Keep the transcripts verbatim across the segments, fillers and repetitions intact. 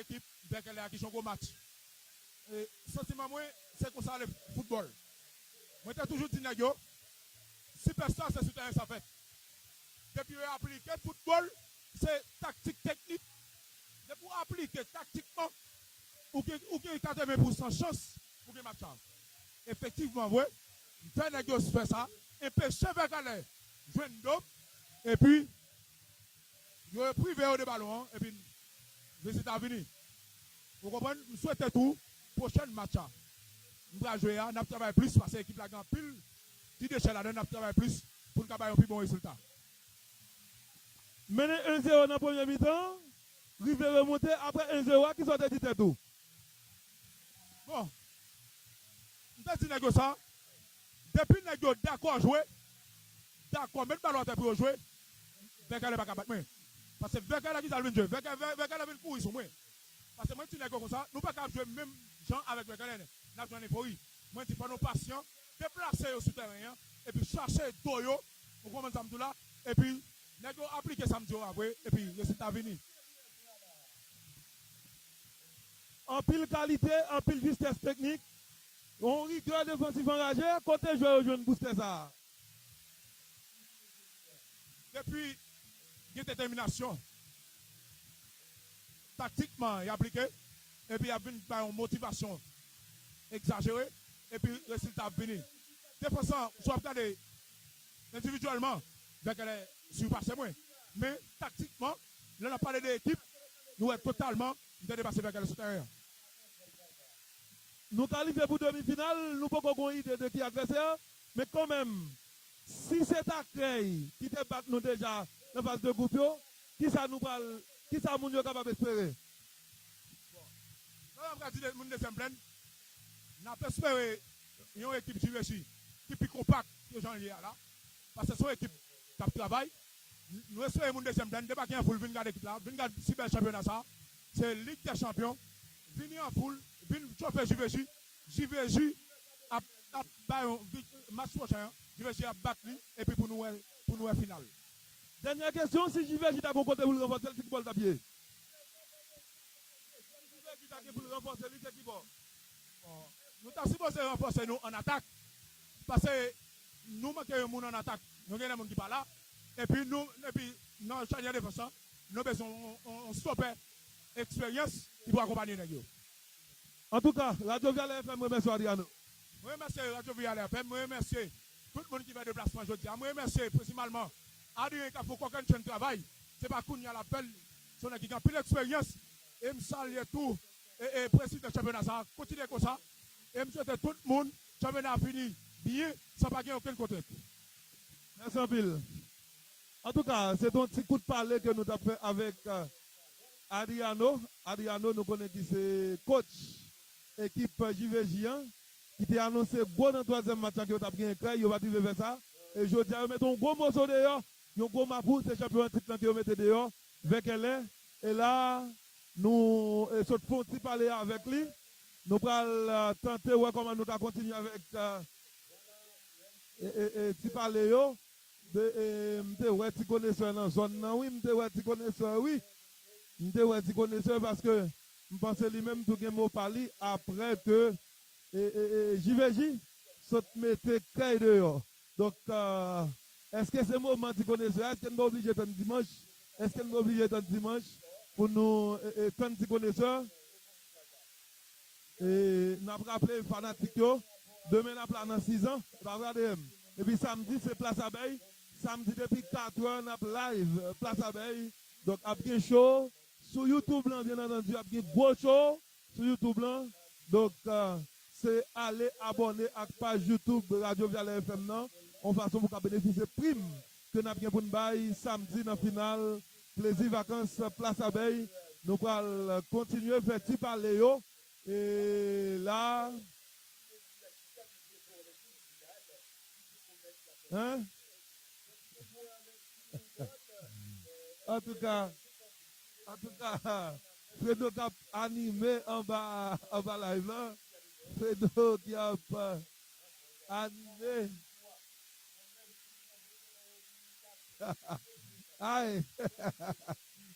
Ekip Vèkèlè a ki jwe yon gwo match. E, santiman mwen, se konsa le foutbòl. Mwen te toujou di nèg yo, sipèsta se sou tèren sa fèt. Depi yo aplike foutbòl, se taktik teknik. Depi w aplike taktikman, ou gen, ou gen katreven pousan chans pou gen match la. Efektivman vre, m fè nèg yo fè sa, enpeche Vèkèlè jwenn do m, epi yo prive yo de balon an, epi rezilta vini. Ou konprann? M swete tou, pwochèn match la, m pral jwe a, n ap travay plis, paske ekip la gen anpil ti dechè ladan, n ap travay plis pou n ka bay yon pi bon rezilta. Mennen en zewo nan premye mitan, rive remonte apre en zewo a, kisa w te di tèt ou? Bon, m te di nèg yo sa, depi nèg yo dakò jwe, dakò met balon atè pou yo jwe, Vèkèlè pa ka bat mwen. Paske Vèkèlè ki sa l vin jwe? Vèkè-, Vè-, Vèkèlè vin kouri sou mwen. Paske mwen di nèg yo konsa, nou pa ka ap jwe menm jan avèk Vèkèlè, n ap jwenn efori. Mwen di fò nou pasyan, deplase yo sou tèren an, epi chache do yo, ou konprann sa m di w la, epi nèg yo aplike sa m di yo a vre, epi rezilta vini. Anpil kalite, anpil jistès teknik, yon rigè defansif anraje, kote jwè yo jwenn boustè sa a? Depi gen detèminasyon, taktikman, y aplike, epi y ap vin bay yon motivasyon egzajere, epi rezilta ap vini. Defans lan, si w ap gade endividyèlman, Vèkèlè sipase mwen. Men, taktikman, lè n ap pale de ekip, nou wè totalman, m te depase Vèkèlè sou tèren an. Nou kalifye pou demi final, nou poko gon ide de ki advèsè, men kanmenm, si se ta Krèy ki te bat nou deja nan faz de gwoup yo, kisa nou pral, kisa moun yo kapab espere? Bon, sa m ka di de, moun Dezyèm Plèn, n ap espere yon ekip J V J ki pi konpak ke jan l ye a la, paske se yon ekip k ap travay. Nou espere moun Dezyèm Plèn debake an foul, vin gade ekip la, vin gade si bèl chanpyona sa. Se Lig dè Chanpyon. Vini an foul, vin chofe J V J. J V J ap, ap bay yon vit-, match pwochen an, J V J ap bat li, epi pou nou wè, pou nou wè final. Dènyè kesyon, si J V J ta gon kote pou l ranfòse l, se ki bò l t ap ye? J V J ta gen pou l ranfòse li, se ki bò? Bon, nou ta sipoze ranfòse nou an atak. Paske nou manke yon moun an atak. Nou gen de moun ki pa la. Epi nou, epi nan chanyè defans lan, nou bezwen yon, yon, yon stopè eksperyans ki pou akonpanye nèg yo. Antouka, Radyo Vyalè F M remèsye w, Adriano. Mwen remèsye Radyo Vyalè F M, mwen remèsye tout moun ki fè deplasman jodi a. Mwen remèsye prensipalman Adrien k ap fè yon kòkennchenn travay. Se pa kounye a l ap fè l. Se yon nèg ki gen anpil eksperyans. E m salye tou, e, e, prezidan chanpyona sa a. Kontinye konsa. E m swete tout moun, chanpyona a fini byen, san pa gen okenn kontrent. Mèsi anpil. Antouka, se te yon ti kout pale ke nou t ap fè avèk, euh, Adriano. Adriano, nou konnen ki se coach ekip J V J an, ki te anonse gwo nan twazyèm match lan ke yo t ap genyen Krèy, yo pa t rive fè sa. E jodi a, yo mete yon gwo moso deyò, yon gwo mapou, se chanpyon an tit lan ke yo mete deyò, Vèkèlè. E la, nou, e, sot fè yon ti pale avèk li. Nou pral, euh, tante wè kòman nou ka kontinye avèk, euh, e, e, e, ti pale yo. De, e, m te wè ti konesè nan zòn nan, wi, m te wè ti konesè, wi. M te wè ti konesè paske m panse li menm tou gen mo pa li apre ke, e, e, e, J V J sot mete Krèy deyò. Donk, euh, èske se moman ti konesè a? Èske n pa oblije tann dimanch? Èske n pa oblije tann dimanch pou nou, e, e, tann ti konesè? E n ap raple fanatik yo, demen n ap la nan sizan, e pa vre, A D M? Epi samdi, se Plas Abèy. Samdi, depi katrè, n ap live, euh, Plas Abèy. Donk, ap gen show sou YouTube lan, byen antandi, ap gen gwo show sou YouTube lan. Donk, euh, se ale abòne ak paj YouTube Radyo Vyalè F M nan, yon fason pou w ka benefisye prim ke n ap gen pou n bay samdi nan final Plezi Vakans Plas Abèy. Nou pral kontinye fè ti pale yo. E la, hein? Antouka, antouka, Fredo k ap anime anba, anba live lan. Fredo ki ap, euh, anime. Ay!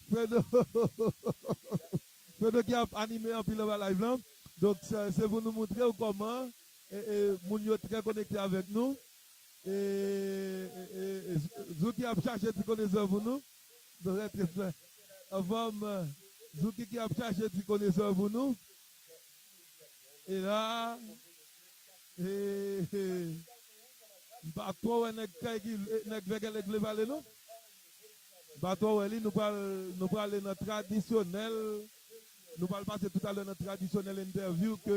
Fredo! Yo ki ap anime anpil anba live lan. Donk, se, se pou nou montre w kòman e, e, moun yo trè konekte avèk nou. E, e, e, e, Zouki ap chache ti konesè pou nou. Donk, trè, trè, anfòm, Zouki ki ap chache ti konesè pou nou. E la, e, e, m pa twò wè nèg kay ki, nèg vègèlè ki vle pale, non. M pa twò wè li, nou pral, nou prale nan tradisyonèl. Nou pral pase toutalè nan tradisyonèl entèvyou ke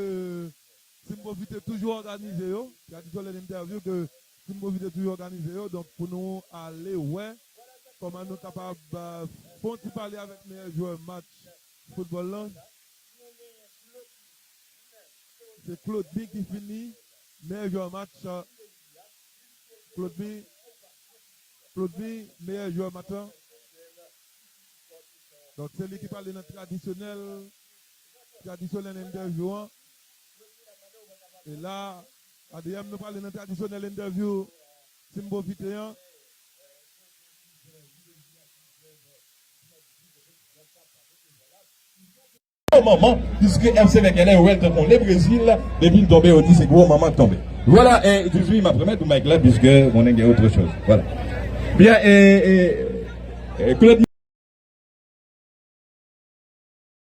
Team Pwofite toujou òganize yo. Tradisyonèl entèvyou ke Team Pwofite toujou òganize yo. Donk, pou nou ale wè kòman nou kapab, euh, fè yon ti pale avèk meyè jwè match foutbòl lan. Se Claude Bin ki fini meyè jwè match. Claude Bin, Claude Bin, meyè jwè match lan. Donk, se li ki pale nan tradisyonèl, tradisyonèl entèvyou an. E la, A D M, nou pale nan tradisyonèl entèvyou Team Pwofite an. Gwo manman, piske F C Vèkèlè yo wè l tankou le Brezil, depi l tonbe, yo di se gwo manman k tonbe. Vwala, e, Dizwi, m ap remèt ou mic la, piske konnen gen autre chose. Vwala. Byen, e, e, e, Claude